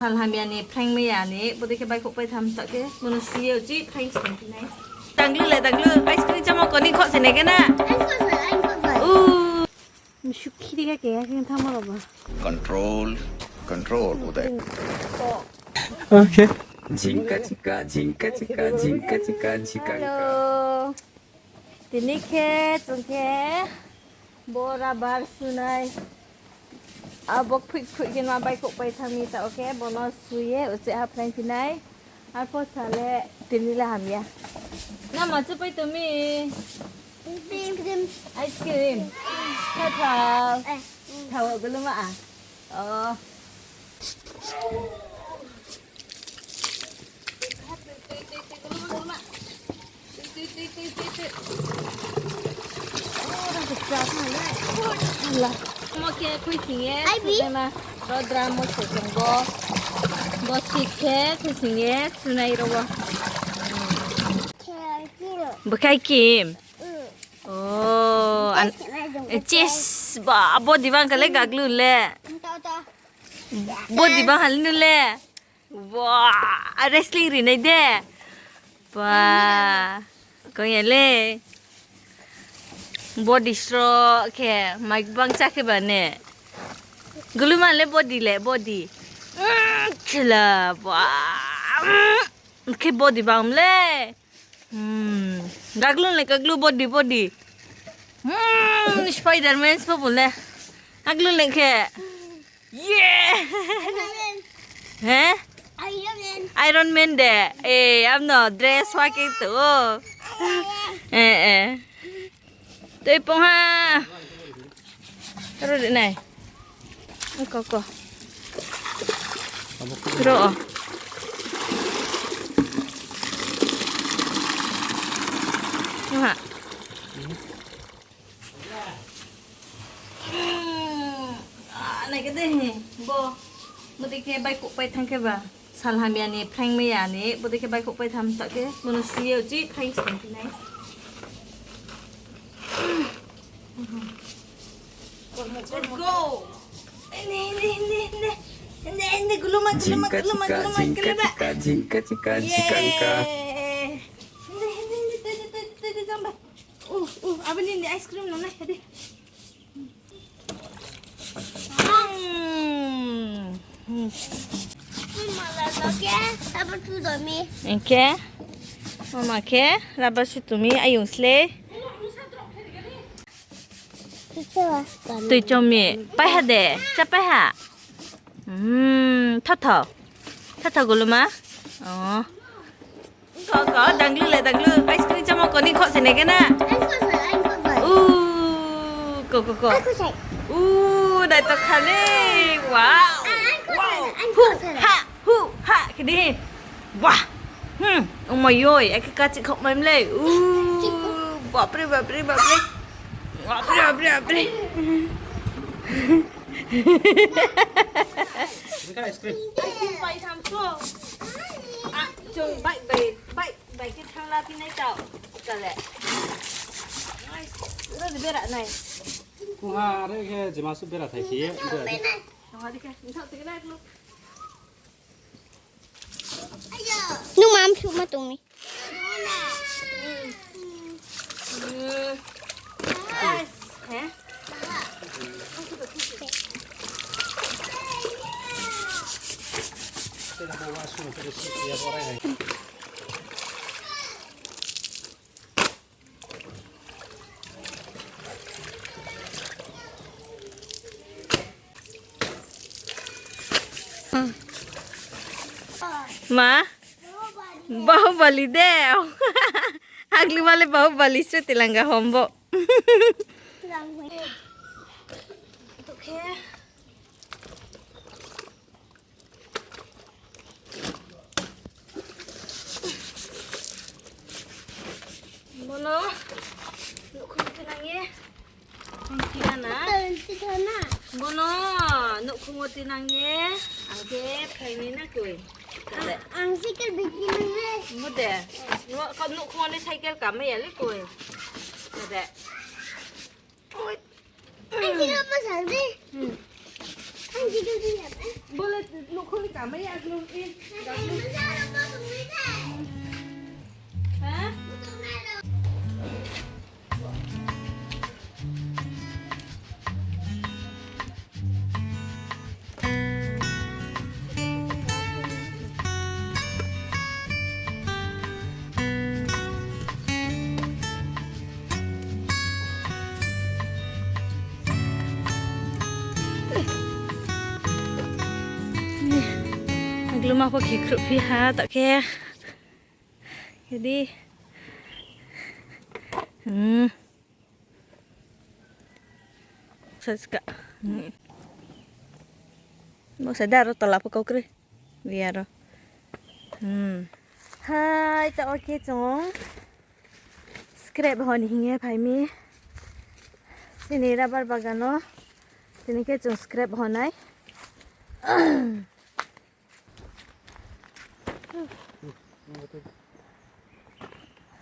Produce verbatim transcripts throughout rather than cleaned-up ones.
Sal hamya ni prank maya ni, bodei khe baihkhouh paitham taoh khe, bono sui ye uchih prank song phi nai. Tanglu le, tanglu, ice cream chamo koni khoh se nai khe na? U, msukhi di khe, khe, khe, thamo rabo. Control, control, ude. Okay. Jingka chika, jingka chika, jingka chika, jingka chika. Hello. Tini khe chung khe bo rubber sunai. Abo khuih khuih khe ma baihkhouh paitham mi taoh khe bono sui ye uchih ha prank phi nai. Arphuh sa le tini le hamya. Nang ma chupai tong mi? Ice cream. Ice cream. Tha thao. Thao guluma a. Oh. Mo khe khuising ye, Ai, bi. Sudai ma, ro drum mo se tong bo. Bo seat khe khuising ye, sunai ro bo. Khe kim. Bo khai kim? Mm. Oh, an-, Chess khe nai jong chess, ba, body bang kha le gaglu le. Tao, tao. Body bang hal nu le. Wah, wrestling ri nai de. Ba, kong ya le. Body sro khe, mic bang cha khe ba ne. Guluma le body le, body. Mm, khela, ba. Mm, khe body bang le. Hmm, gaglu le, gaglu body, body. Hmm, Spider-Man spo bung le. Gaglu le khe. Yeah! Iron Man. He? Iron Man. Iron Man de. Eh, amno dress wa ke tu. Eh, eh. Tui pong ha. Ro de nai. Ko, ko. Ro. Ha. Hmm, ah, nai khe de, bo, bodei khe baihkhouh pai thanng khe ba, sal hamya ni prank maya ni, bodei khe baihkhouh pai thanng taoh khe, bono sui ye uchih prank song phi nai. Let's go. Ende, ende, ende, ende. Ende, ende, guluma, guluma, guluma, guluma, guluma. Jingka chika, jingka chika, jingka chika. Yay. Ende, ende, ende, tui, tui, tui, tui, tui, jamba. Uh, uh, abo ni, ni ice cream no nai, hadi. Hmm. Mama la no khe, abo tu do mi. Engkhe, mama khe, rubber su tu mi, ayung slei. Tui chom mi, pai ha de, cha pai ha. Hmm, tha thao. Tha thao guluma. Oh. Ko, ko, danglu le, danglu. Ice cream chamo koni khoh se nai khe na? U, ko, ko, ko. U, dai to khale. Wow. Wow. Hu, ha, hu, ha. Khe di. Wah. Hmm, ongma yoi, akhe kachih khokmai mlei. U, bapre, bapre, bapre. Bapre, bapre, bapre. Ice cream. Ice cream pai tham so. Ah, chung bike bai, bike bai khe thang la phi nai tao. Kale. Nice. Ro de bera nai. Kuha are khe jema su bera thai khe ye, bera di. Nang adi khe, nthao tike nai klo. Nung mam su ma tong mi. Ma? Bahubali de. Agli wale Bahubali se tilanga hombo. Bono nouhkhong wo tinang ye. Bono nouhkhong wo tinang ye. Ang khe phainai na koi. Ang cycle bikhi nang le. Bo de. Nouh, nouhkhong wo le cycle kamai ya le koi. Bo de. Ang sih apa sal di? Hmm. Bole nukhung ni kamai ya glum i. Ha? Gluma pho khe khruhphi ha, ta khe. Khe di. Hmm. Sa ska. Hmm. Bo sa da ro tola pho kau kroi. Bi aro. Hmm. Hai, ta o khe chung scrap hon hing ye phai mi. Chini rubber bagan o. Tini khe chung scrap hon nai.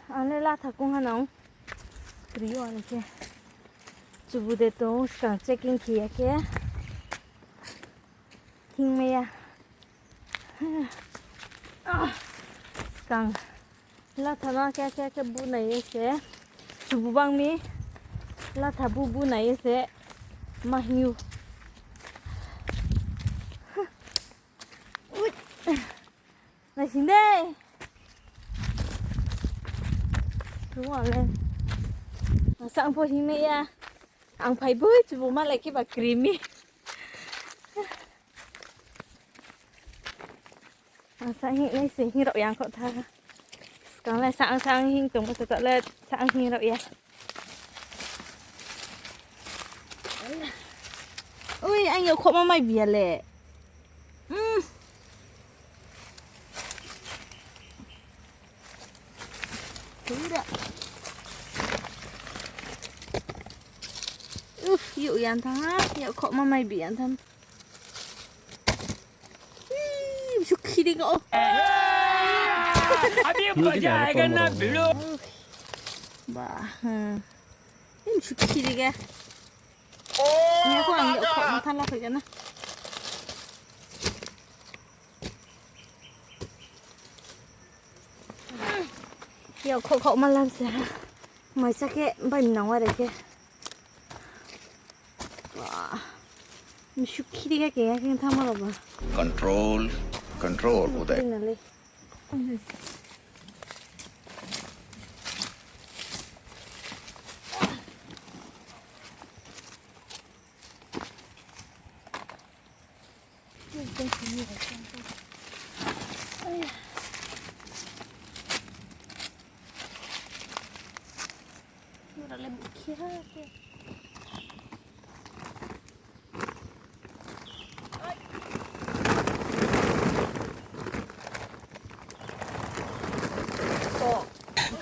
Ang le latha kung ha nang. Kri yo ang khe. Chubu de tong, skang checking khe ya khe. Hing mai ya. Skang. Latha ma khe, khe, khe bu nai ye se. Chubu bang mi. Latha bu bu nai ye se. Ma hing ou. Ui. Naising dei. Ruang le. Ang sang pho hing mai ya. Ang phai boi chubu malai khe ba kri mi. Ang sa hing nai se hing rao ya ang kho tha. Skang le sa ang sa ang hing tong bo se to le sa ang hing rao ya. Ui, ang yag khoh ma mai bi ya le. Hmm. Tui da. Uf, yag yan thang ha, yag khoh ma mai bi yan thang. Ih, msu khi di ko. अभी मजा आएगा ना भिड़ो। Ba, hmm. Ih, msu khi di ke. Ni ko ang yag khoh ma than la phai ka na. Yag khoh khoh ma lam se ha. Mai sa khe bai nang wa re khe. Wah. Msu khi di ka khe ya khe tha ma ro ba. Control, control, Uday. Di na le.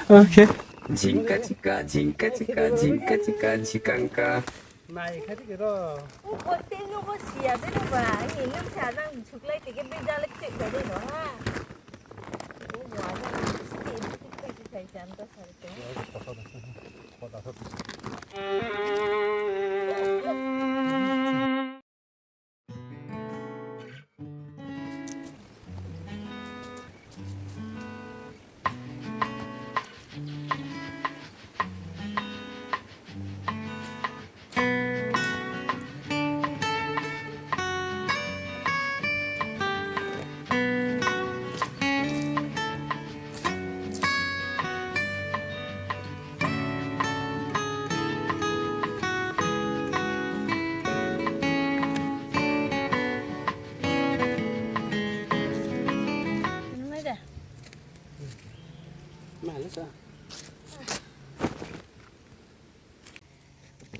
Okay. Jingka chika, jingka chika, jingka chika, jikangka. Nai kha di ro. U ko te nu ko sia de ro ba. Ni nu sa nang chuklai te ke be jale chik ko de ro ha. U wa de. Ti ti kai ti kai jam to sa de.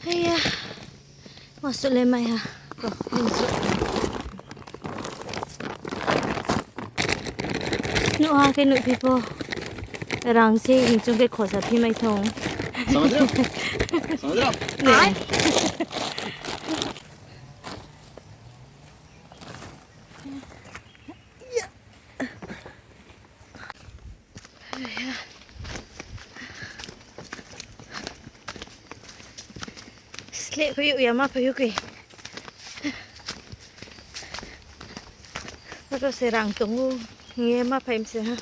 Haiya. Masuk le mai ha. Ko, nuh ha khe nuh phi pho. Rang se hing chung khe khosa phi mai thong. Sama jero? Sama jero? Ne. Sleh phaiyouh ya ma phaiyouh khe. Aro se rang tong ou, hing ye ma phai mi se ha.